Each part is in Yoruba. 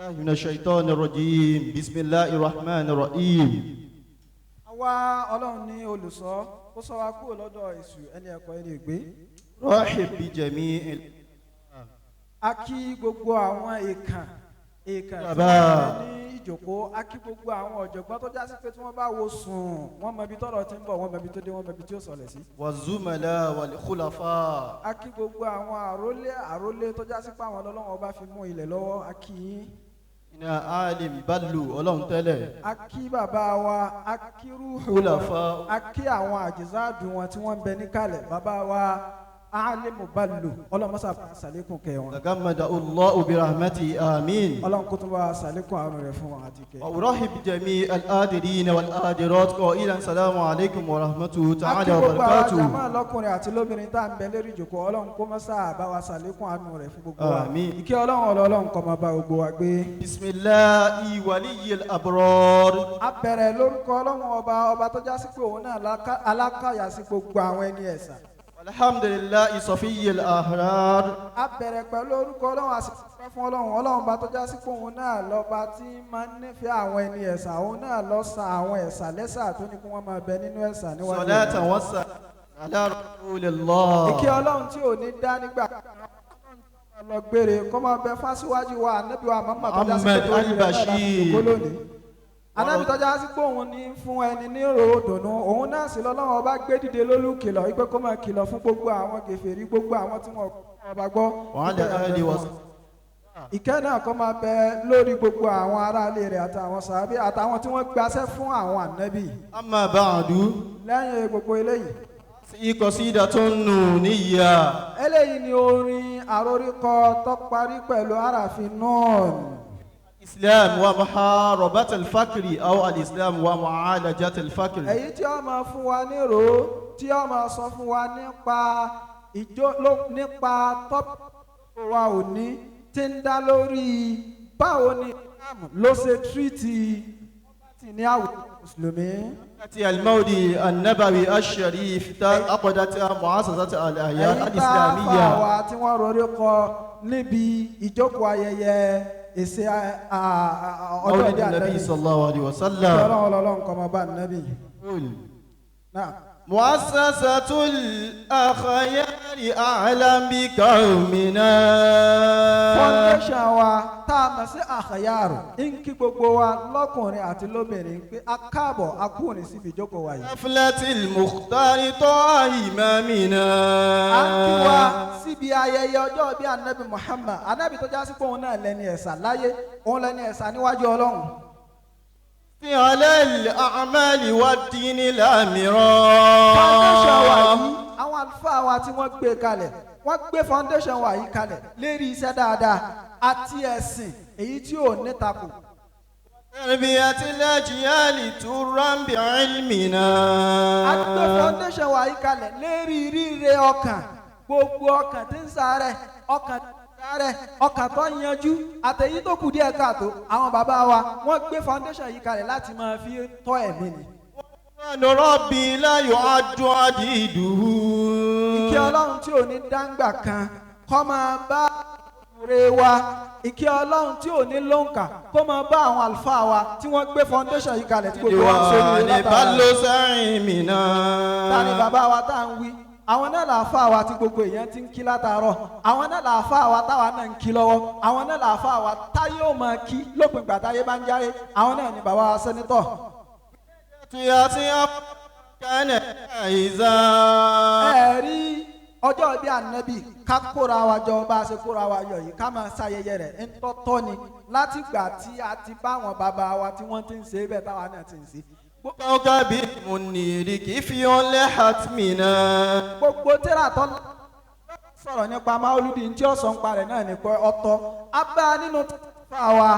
من الشيطان الرجيم بسم الله الرحمن الرحيم. Àwa Ọlọ́run ní olùsọ kó sọ wa kúrò lọ́dọ̀ èṣù ẹni ẹ̀kọ́ ẹni ègbé. رحب بجميع A kí gbogbo àwọn èèkàn èèkàn tí Bàbá. wọ́n bẹ ní ìjòkó. A kí gbogbo àwọn ọ̀jọ̀gbọ́n tó jásí pé tí wọ́n bá wo sùn, wọ́n mọ ibi tọ́rọ̀ ti ń bọ̀, wọ́n mọ ibi tó dé, wọ́n mọ ibi tí ó sọlẹ̀ sí. والزملاء والخلفاء. A kí gbogbo àwọn àrólé àrólé tó jásí pé àwọn ọlọ́wọ́n ọba fi mú ilẹ̀ lọ́wọ́. A kí yín. Iná alim balu ọlọ́run tẹ́lẹ̀. A kí bàbá wa, a kí rúhù, Khulafa. a kí àwọn àjẹsáàdù wọn tí wọ́n ń bẹ níkàlẹ̀, bàbá wa alimu balu, ọlọ́mọsà sàlékún kẹ wọn. تغمد الله برحمته آمين. Ọlọ́run kó tún bá sàlékún àánú rẹ̀ fún wọn àti kẹ. وأرحب بجميع الآدرين والآدرات قائلا السلام عليكم ورحمته A kí تعالى gbogbo àwọn وبركاته. jàmáà lọ́kùnrin àti lóbìnrin tá à ń bẹ lérí ìjòkó. Ọlọ́run kó mọ́sà bá wa sàlékún àánú rẹ̀ fún gbogbo wa. Àmín. Ìkẹ́ Ọlọ́run, ọlọ́run kó máa bá gbogbo wa gbé. بسم الله ولي الأبرار. A bẹ̀rẹ̀ lórúkọ Ọlọ́run ọba, ọba tó já sí pé òun náà alákàyà sí gbogbo àwọn ẹni ẹ̀sà. الحمد لله صفي الأحرار. A bẹ̀rẹ̀ pẹ̀lú orúkọ Ọlọ́run, a sì fẹ́ fún Ọlọ́run, Ọlọ́run bá tó já sí pé òun náà lọ́ba tí máa ń nífẹ̀ẹ́ àwọn ẹni ẹ̀sà, òun náà ló sa àwọn ẹ̀sà lẹ́sà tó ní kí wọ́n máa bẹ nínú ẹ̀sà níwájú صلاة rẹ̀. والسلام على رسول الله. Ìkẹ́ Ọlọ́run tí ò ní dá nígbà lọ gbére kó máa bẹ fásiwájú wa ànábì wa Muhammad tó já sí pé Muhammad torí rẹ̀ náà la fi al-Bashir. jókòó lónìí, ànábì tó já sí pé òun ní fún ẹni ní ròdùnú, òun náà sì lọ́lọ́run ọba gbé dìde lólùkìlọ̀ wípé kó máa kìlọ̀ fún gbogbo àwọn kèfèrí, gbogbo àwọn tí wọn ọba gbọ́. وعلى آله وصحبه. Ìkẹ́ náà kó máa bẹ lórí gbogbo àwọn aráalé rẹ̀ àtàwọn sàábé àtàwọn tí wọ́n gbaṣẹ́ fún àwọn ànábì. أما بعد، Lẹ́yìn gbogbo eléyìí, قصيدة نونية. Eléyìí ni orin àròríkọ tó parí pẹ̀lú àràfin nọ́ọ̀nù. الإسلام ومحاربة الفقر أو الإسلام ومعالجة الفقر. Èyí tí ó máa fún wa nírò, tí ó máa sọ fún wa nípa ìjó nípa tọ́pù wa òní tí ń dá lórí báwo ni Islam ló ṣe treat ní àwùjọ mùsùlùmí. المولد النبوي الشريف عقدت مؤسسة الأحياء Èyí tá a fà الإسلامية wá tí wọ́n rorí kọ níbi ìjókòó ayẹyẹ èsè ọjọ́ مولد ìdí النبي ànábì. صلى الله عليه وسلم. Ọlọ́run ọlọ́run kọ́ máa bá ànábì. Náà. مؤسسة الأخيار أعلم بقومنا. Foundation wa tá a mọ̀ sí Àkàyàrò ń kí gbogbo wa lọ́kùnrin àti lóbìnrin pé a káàbọ̀, a kúrin síbi ìjókòó wa yìí. حفلة المختار طه إمامنا. A ń kí wa síbi ayẹyẹ ọjọ́ bí anabi Muhammad, anabi tó já sí pé òun náà lẹ́ni ẹ̀sà láyé, òun lẹ́ni ẹ̀sà níwájú Ọlọ́run. على الأعمال والدين Foundation wa الأمرا. yìí, àwọn àlùfáà wa tí wọ́n gbé kalẹ̀, wọ́n gbé foundation wa yìí kalẹ̀ lérí iṣẹ́ dáadáa àti ẹ̀sìn èyí tí ò ní takò. تربية الأجيال ترا بعلمنا. A gbé foundation wa yìí kalẹ̀ lérí ríre ọkàn, gbogbo ọkàn tí ń sáré, ọkàn tí ń sáré, ọkàn tó yanjú àtẹ̀yí tó kù díẹ̀ káàtó. Àwọn bàbá wa wọ́n gbé foundation yìí kalẹ̀ láti máa fi tọ́ ẹ̀mí ni. ربي لا يعد عديده. Ìkẹ́ Ọlọ́run tí ò ní dáńgbà kan kó máa bá òrè wa. Ìkẹ́ Ọlọ́run tí ò ní lóǹkà kó máa bá àwọn àlùfáà wa tí wọ́n gbé foundation yìí kalẹ̀ tí gbogbo wa ń ṣe ní látara. Ballo سعيمنا. Ta ni bàbá wa tá à ń wí? Àwọn náà làáfà wa tí gbogbo èèyàn ti ń kí látàárọ̀. Àwọn náà làáfà wa táwa náà ń kí lọ́wọ́. Àwọn náà làáfà wa táyé ò máa kí lópin ìgbà táyé bá ń járe. Àwọn náà ni bàbá wa senator. كان عزا. Ẹ rí ọjọ́ bí ànábì, ká kóra wa jọ bá a ṣe kóra wa yọ yìí, ká máa ṣayẹyẹ rẹ̀ ńtọ́tọ́ ni láti gbà tí a ti bá àwọn bàbá wa tí wọ́n ti ń ṣe bẹ́ẹ̀ táwa náà ti ń ṣe. كوكب المنير كفي لحتمنا. Gbogbo tíra tó sọ̀rọ̀ nípa máolúdi tí ó sọ ń parẹ̀ náà ní pé ọ̀tọ̀ abá nínú tíra wa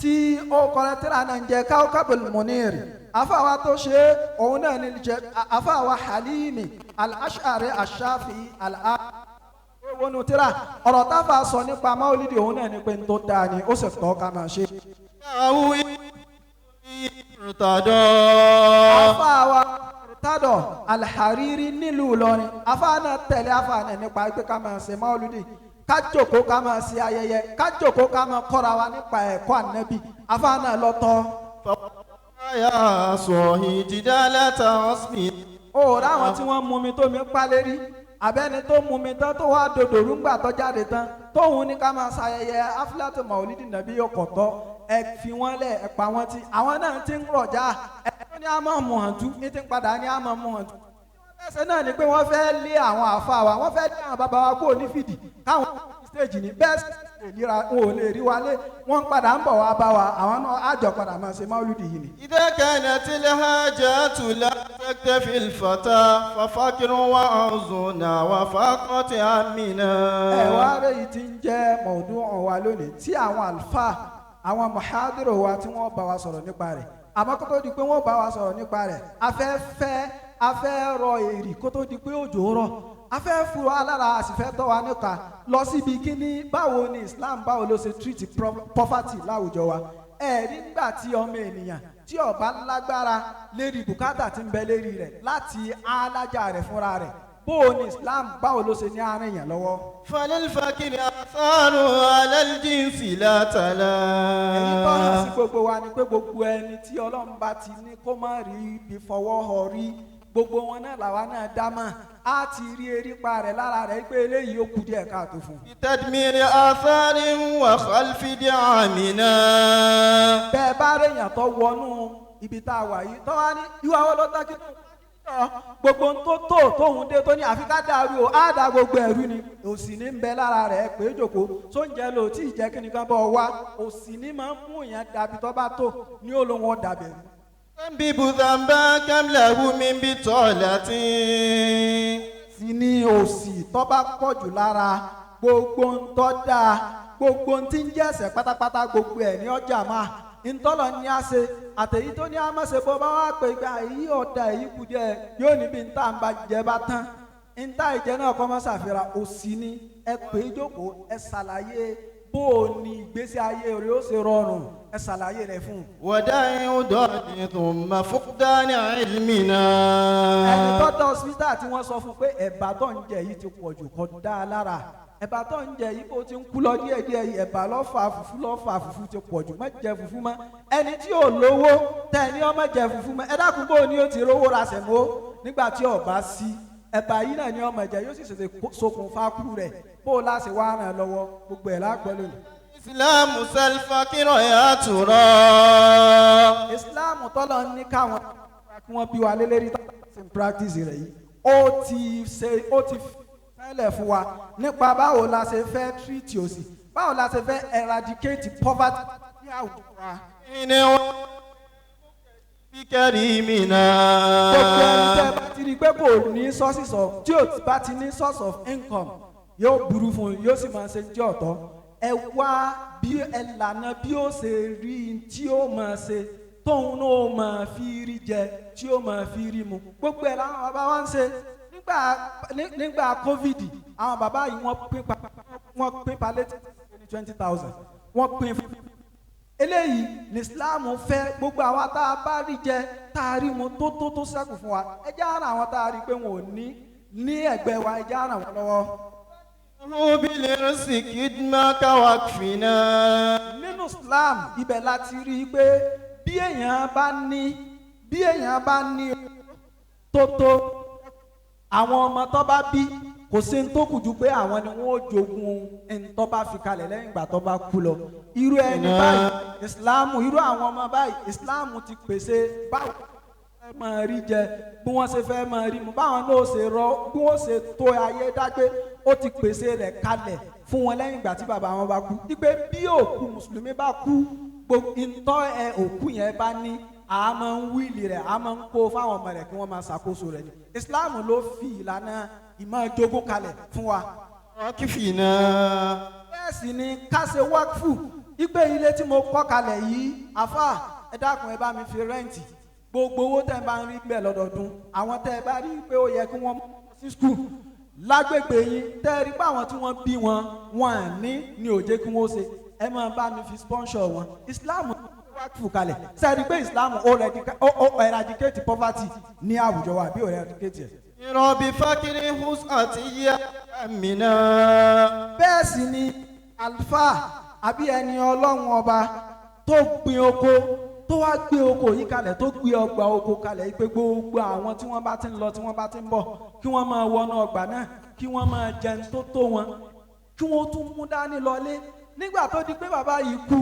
tí ó kọrẹ tíra náà ń jẹ Kawkabul Munir. Afáwa tó ṣe é, òun náà ní jẹ afáwa Halimi Al-Ash'ari Ash-Shafi'i al wọnú tíra ọ̀rọ̀ táfà sọ nípa máolúdi, òun náà ní pé ń tó dáa ni, ó sì tọ́ ká máa ṣe. ارتضى. Afáwa Tádọ̀ Alhariri nílùú Ìlọrin, afáà náà tẹ̀lé afáà náà nípa pé ká máa ṣe máolúdi. Ká jókòó ká máa ṣe ayẹyẹ, ká jókòó ká máa kọ́ra wa nípa ẹ̀kọ́ ànábì, afá náà lọ́tọ̀. يا صاحي جدالة عصمي. Ó ráwọn tí wọ́n mú mi tó mi pálérí, abẹ́ni tó mú mi tán tó wá dòdò rúngbà tó jáde tán tóun ní ká máa ṣayẹyẹ afilatu maulidi nàbí ọkọ̀tọ́. Ẹ fi wọ́n lẹ̀, ẹ pa wọ́n tí àwọn náà ti ń rọ̀já. Ẹ tó ní àmọ́ muhàntú ní ti ń padà ní àmọ́ muhàntú. Ẹsẹ̀ náà ni pé wọ́n fẹ́ lé àwọn àfa wa, wọ́n fẹ́ lé àwọn bàbá wa kúrò ní fìdí káwọn stage ní bẹ́ẹ̀ sì lè ríra, wọn ò lè rí wa lé. Wọ́n padà ń bọ̀ wá bá wa, àwọn náà àjọ padà máa ṣe máwùlùdì yìí ni. إذا كانت الحاجات لا تكتفي الفتى ففقر وعزنا وفاقة عمنا. Ẹ wá rẹ yìí ti ń jẹ́ mọ̀ọ́dún wa lónìí tí àwọn àlùfáà, àwọn mọ̀hádìrò wa tí wọ́n bá wa sọ̀rọ̀ nípa rẹ̀. Àmọ́ kó tó di pé wọ́n bá wa sọ̀rọ̀ nípa rẹ̀, a fẹ́ fẹ́ a fẹ́ rọ èrì kó tó di pé òjò rọ̀, a fẹ́ fún wa lára, a sì fẹ́ tọ́ wa nípa lọ síbi kíní, báwo ni Islam, báwo ló ṣe treat poverty láwùjọ wa. Ẹ nígbà tí ọmọ ènìyàn tí ó bá lágbára lérí bùkátà tí ń bẹ lérí rẹ̀ láti alájà rẹ̀ fúnra rẹ̀, bó o ní Islam, báwo ló ṣe ní àárín yẹn lọ́wọ́. فللفقر آثار على الجنس لا تلا. Èyí tó hàn sí gbogbo wa ni pé gbogbo ẹni tí Ọlọ́run bá ti ní kó má rí ibi fọwọ́ họ rí, gbogbo wọn náà làwa náà dá mọ̀, á ti rí erípa rẹ̀ lára rẹ̀ pé eléyìí ó kù díẹ̀ káàtó fún un. بتدمير آثار وخلف دعامنا. Bẹ́ẹ̀ bá rèèyàn tó wọnú ibi tá a wà yìí tó wá ní ìwà wọn ló tán kí gbogbo ohun tó tó tóun dé tó ní àfi ká dàrú o, á da gbogbo ẹ̀rú ni òsì ní ń bẹ lára rẹ̀ pé jòkó sóúnjẹ lò tí ì jẹ́ kí nìkan bọ̀ wá, òsì ní máa ń mú yẹn dàbí tó bá tó ní olóhùn ọ̀dàbẹ̀rù. ذنب ذنبا كم له من بطالة. Sí ní òsì tó bá pọ̀ jù lára, gbogbo ń tọ́ dáa, gbogbo ń tí ń jẹ́sẹ̀ pátápátá, gbogbo ẹ̀ ní ọjà máa ntọ́lọ̀ ní a ṣe àtẹ̀yí tó ní a má ṣe. Bọ́ bá wá pé gba èyí ọ̀dà èyí kù díẹ̀, yóò níbi ntá ń bá jẹ bá tán ntá ìjẹ náà kọ́ mọ́ ṣàfihàn òsì ni. Ẹ pè é jókòó, ẹ ṣàlàyé bó o ní ìgbésí ayé rẹ ó ṣe rọrùn, ẹ ṣàlàyé rẹ fún un. وداع ضاد ثم فقدان علمنا. Ẹni tó dá hospital tí wọ́n sọ fún pé ẹ̀bà tó ń jẹ yìí ti pọ̀ jù, kò dá a lára, ẹ̀bà tó ń jẹ yìí bó ti ń kú lọ díẹ̀ díẹ̀ yìí, ẹ̀bà ló fà fùfú, ló fà fùfú ti pọ̀ jù, má jẹ fùfú mọ́. Ẹni tí ò lówó tẹ ní ọmọ jẹ fùfú mọ́, ẹ dákun, bó ni ó ti rówó ra sẹ̀mó nígbà tí ọba sí? Ẹ̀bà yìí náà ni ọmọ jẹ, yóò sì ṣèṣe ṣokùnfà kú rẹ̀. Bó o láṣẹ wá ràn lọ́wọ́, gbogbo ẹ̀ lágbọ́ lónìí. إسلام سلفقر يا ترى. Islam tọ́lọ̀ ní káwọn kí wọ́n bí wa lélẹ́rí tó ń practice rẹ̀ yìí, ó ti ṣe, ó ti fẹ́lẹ̀ fún wa nípa báwo la ṣe fẹ́ treat òṣì, báwo la ṣe fẹ́ eradicate poverty ní àwùjọ wa. إن بكريمنا. Gbogbo ẹni tẹ́ bá ti rí i pé kò ní sources of, tí ò bá ti ní source of income, yóò burú fún un, yóò sì máa ṣe tí ọ̀tọ̀. Ẹ wá bí ẹ lànà bí ó ṣe rí i tí ó máa ṣe tóun náà máa fi rí jẹ, tí ó máa fi rí mu. Gbogbo ẹ̀ làwọn bàbá wa ń ṣe nígbà COVID. Àwọn bàbá yìí wọ́n pín palliative ní 20,000, wọ́n pín fún eléyìí ní Islam fẹ́. Gbogbo àwa tá a bá rí jẹ, tá a rí mu tó tó tó ṣẹ́kù fún wa, ẹ jẹ́ ara àwọn tá a rí pé wọn ò ní ní ẹ̀gbẹ́ wa, ẹ jẹ́ ara wọn lọ́wọ́. بالرزق خدمك وكفنا. Nínú Islam ibẹ̀ la ti rí i pé bí èèyàn bá ní tó tó àwọn ọmọ tó bá bí, kò sí ní tó kù ju pé àwọn ni wọ́n ó jogún ẹni tó bá fi kalẹ̀ lẹ́yìn ìgbà tó bá kú lọ. Irú ẹni báyìí, Islam, irú àwọn ọmọ báyìí, Islam ti pèsè báwo fẹ́ máa rí jẹ, bí wọ́n ṣe fẹ́ máa rí mu, báwọn náà ṣe rọ, bí wọ́n ṣe tó ayé dágbé. Ó ti pèsè rẹ̀ kalẹ̀ fún wọn lẹ́yìn ìgbà tí bàbá wọn bá kú, wípé bí òkú mùsùlùmí bá kú, gbogbo ntọ́ ẹ òkú yẹn bá ní, a máa ń will rẹ̀, a máa ń kó fáwọn ọmọ rẹ̀ kí wọ́n máa ṣàkóso rẹ̀ ni. Islam ló fi ìlànà ìmọ̀ jogún kalẹ̀ fún wa. وكفنا. Bẹ́ẹ̀ sì ni ká ṣe wákfù ipe ilé tí mo kọ́ kalẹ̀ yìí, àfà, ẹ dákun, ẹ bá mi fi rent. Gbogbo owó tẹ́ ẹ bá ń rí bẹ́ẹ̀ lọ́dọọdún, àwọn tẹ́ ẹ bá rí pé ó yẹ kí wọ́n mú sí school lágbègbè yín, tẹ́ ẹ rí pé àwọn tí wọ́n bí wọn wọn à ní ní òjé kí wọ́n ṣe, ẹ máa bá mi fi sponsor wọn. Islam Wákìfù kalẹ̀ sẹ́ẹ̀rí pé Islam ó eradicate poverty ní àwùjọ wa, àbí ó eradicate ẹ̀? رب فكر خسأتي منا. Bẹ́ẹ̀ sì ni alfa àbí ẹni Ọlọ́run Ọba tó gbin oko, tó wá gbé oko yìí kalẹ̀, tó gbé ọgbà oko kalẹ̀ yìí pé gbogbo àwọn tí wọ́n bá ti ń lọ, tí wọ́n bá ti ń bọ̀, kí wọ́n máa wọnú ọgbà náà, kí wọ́n máa jẹun tó tó wọn, kí wọ́n tún mú dání lọlé. Nígbà tó di pé bàbá yìí kú,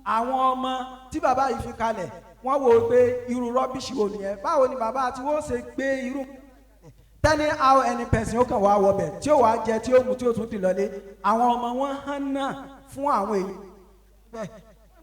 àwọn ọmọ tí bàbá yìí fi kalẹ̀, wọ́n wò ó pé irú rubbish wo nìyẹn? Báwo ni bàbá àti wọ́n ṣe gbé irú tẹ́ni how any person ó kàn wá wọbẹ̀, tí ó wàá jẹ, tí ó mu, tí ó tún ti lọlé? Àwọn ọmọ wọn hàn náà fún àwọn èyí bẹ́ẹ̀.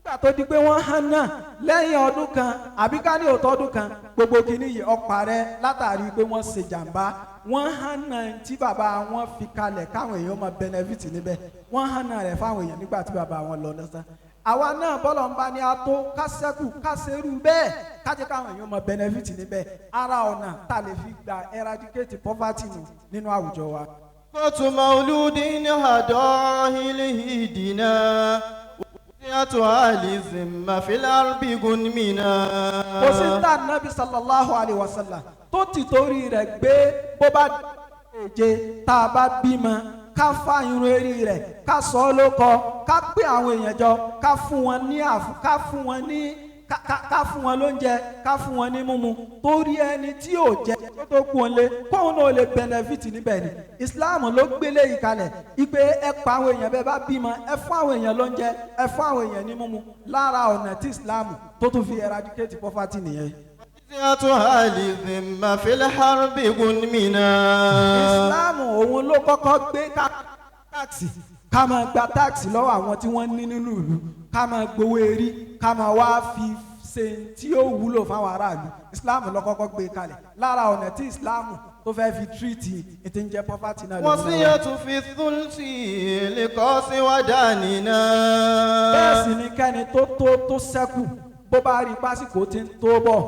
Nígbà tó di pé wọ́n hàn náà, lẹ́yìn ọdún kan àbí ká ní òótọ́ ọdún kan, gbogbo kìíní yìí ọ̀pá rẹ látàrí pé wọ́n ṣe jàǹbá. Wọ́n hàn náà tí bàbá wọn fi kalẹ̀ káwọn èèyàn máa benefit níbẹ̀. Wọ́n hàn náà rẹ̀ fáwọn èèyàn nígbà tí bàbá wọn lọ lọ́sàn. Àwa náà, bọ́lọ̀ ń bá ní ató kásẹ́kù kásẹ́rù bẹ́ẹ̀, kájẹ́ káwọn èèyàn máa benefit níbẹ̀. Ara ọ̀nà tá a lè fi gba eradicate poverty nù nínú àwùjọ wa. قط مولود هداه لهدنا وسعة أهل الذمة في الأرض غنمنا. Kò sí tá Nabi sallallahu alayhi wa sallam tó ti torí rẹ̀ gbé bó bá èje tá a bá bímọ, ká fa irun eré rẹ̀, ká sọ ọ́ lóko, ká pé àwọn èèyàn jọ, ká fún wọn ní àfú, ká fún wọn ní ká fún wọn lóúnjẹ, ká fún wọn ní mímu, torí ẹni tí ò jẹ tó kú òun lé, kóun náà lè benefit níbẹ̀ ni. Islam ló gbélé yìí kalẹ̀ ipe ẹ pa àwọn èèyàn, bẹ́ẹ̀ bá bímọ, ẹ fún àwọn èèyàn lóúnjẹ, ẹ fún àwọn èèyàn ní mímu. Lára ọ̀nà tí Islam tó tún fi eradicate poverty nìyẹn. وسعة أهل الذمة في الحرب غنمنا. Islam òun ló kọ́kọ́ gbé ká tax, ká máa gba tax lọ́wọ́ àwọn tí wọ́n ní nínú ìlú, ká máa gbowó erí, ká máa wá fi ṣe tí ó wúlò fáwọn aráàlú. Islam ló kọ́kọ́ gbé kalẹ̀. Lára ọ̀nà tí Islam tó fẹ́ fi treat ètò ń jẹ́ poverty náà lòun náà wà. وصية في الثلث لقاس وداننا. Bẹ́ẹ̀ sì ni kẹ́ni tó tó tó sẹ́kù, bó bá rí pásíkò tí ń tó bọ̀,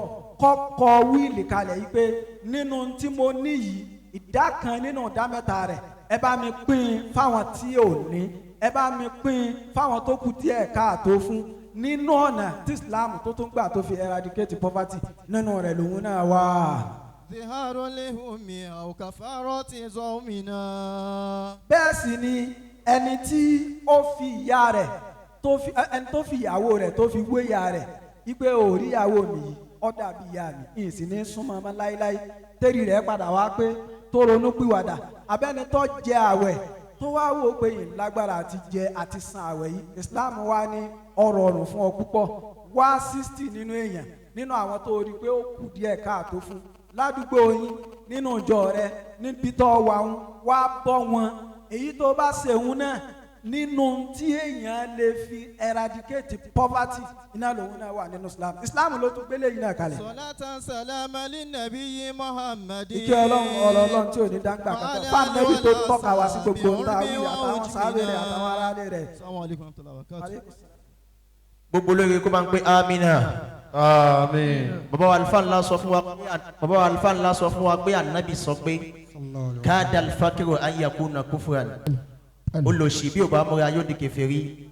kọ́kọ́ will kalẹ̀ yìí pé nínú tí mo ní yìí, ìdá kan nínú ìdá mẹ́ta rẹ̀, ẹ bá mi pín in fáwọn tí ò ní, ẹ bá mi pín in fáwọn tó kù díẹ̀ káàtó fún. Nínú ọ̀nà tí Islam tó tún gbà tó fi eradicate poverty nínú rẹ̀ lòun náà wà. ظهار لهم أو كفارة صومنا. Bẹ́ẹ̀ sì ni ẹni tí ó fi ìyá rẹ̀ tó fi ẹni tó fi ìyàwó rẹ̀ tó fi wé ìyá rẹ̀ ipe òrí ìyàwó mi yìí, ó dàbí ìyá mi, ìsìn ní súnmọ́ ọmọ láéláé, tẹ́rì rẹ̀ padà wá pé tó ronú pìwàdà, abẹ́ni tó jẹ àwẹ̀ tó wá wò pé yìí lágbára àti jẹ àti san àwẹ̀ yìí, Islam wá ní ọrọ̀ ọ̀rùn fún ọ púpọ̀. Wá 60 nínú èèyàn, nínú àwọn tó rí pé ó kù díẹ̀ káàtó fún ládùúgbò yín, nínú ìjọ rẹ, níbi tó wà ń wá bọ́ wọn. Èyí tó bá ṣèhun náà, nínú tí èèyàn lè fi eradicate poverty iná lòun náà wà nínú Islam. Islam ló tún gbélé yìí náà kalẹ̀. صلاة سلام للنبي محمد. Ìkẹ́ Ọlọ́run, ọ̀rọ̀ Ọlọ́run tí ò ní dáńgbà kankan fáànẹ́bí tó tọ́ka wá sí gbogbo ń ta wí, àtàwọn sábẹ́ rẹ̀, àtàwọn aráalé rẹ̀. السلام عليكم ورحمة الله وبركاته. Gbogbo olórí kó máa ń pé amina. Àmín. Bàbá wa alifa ńlá sọ fún wa pé Anabi sọ pé كاد الفقر أن يكون كفرا. Olòṣì bí ò bá múra yóò di kèfèrí.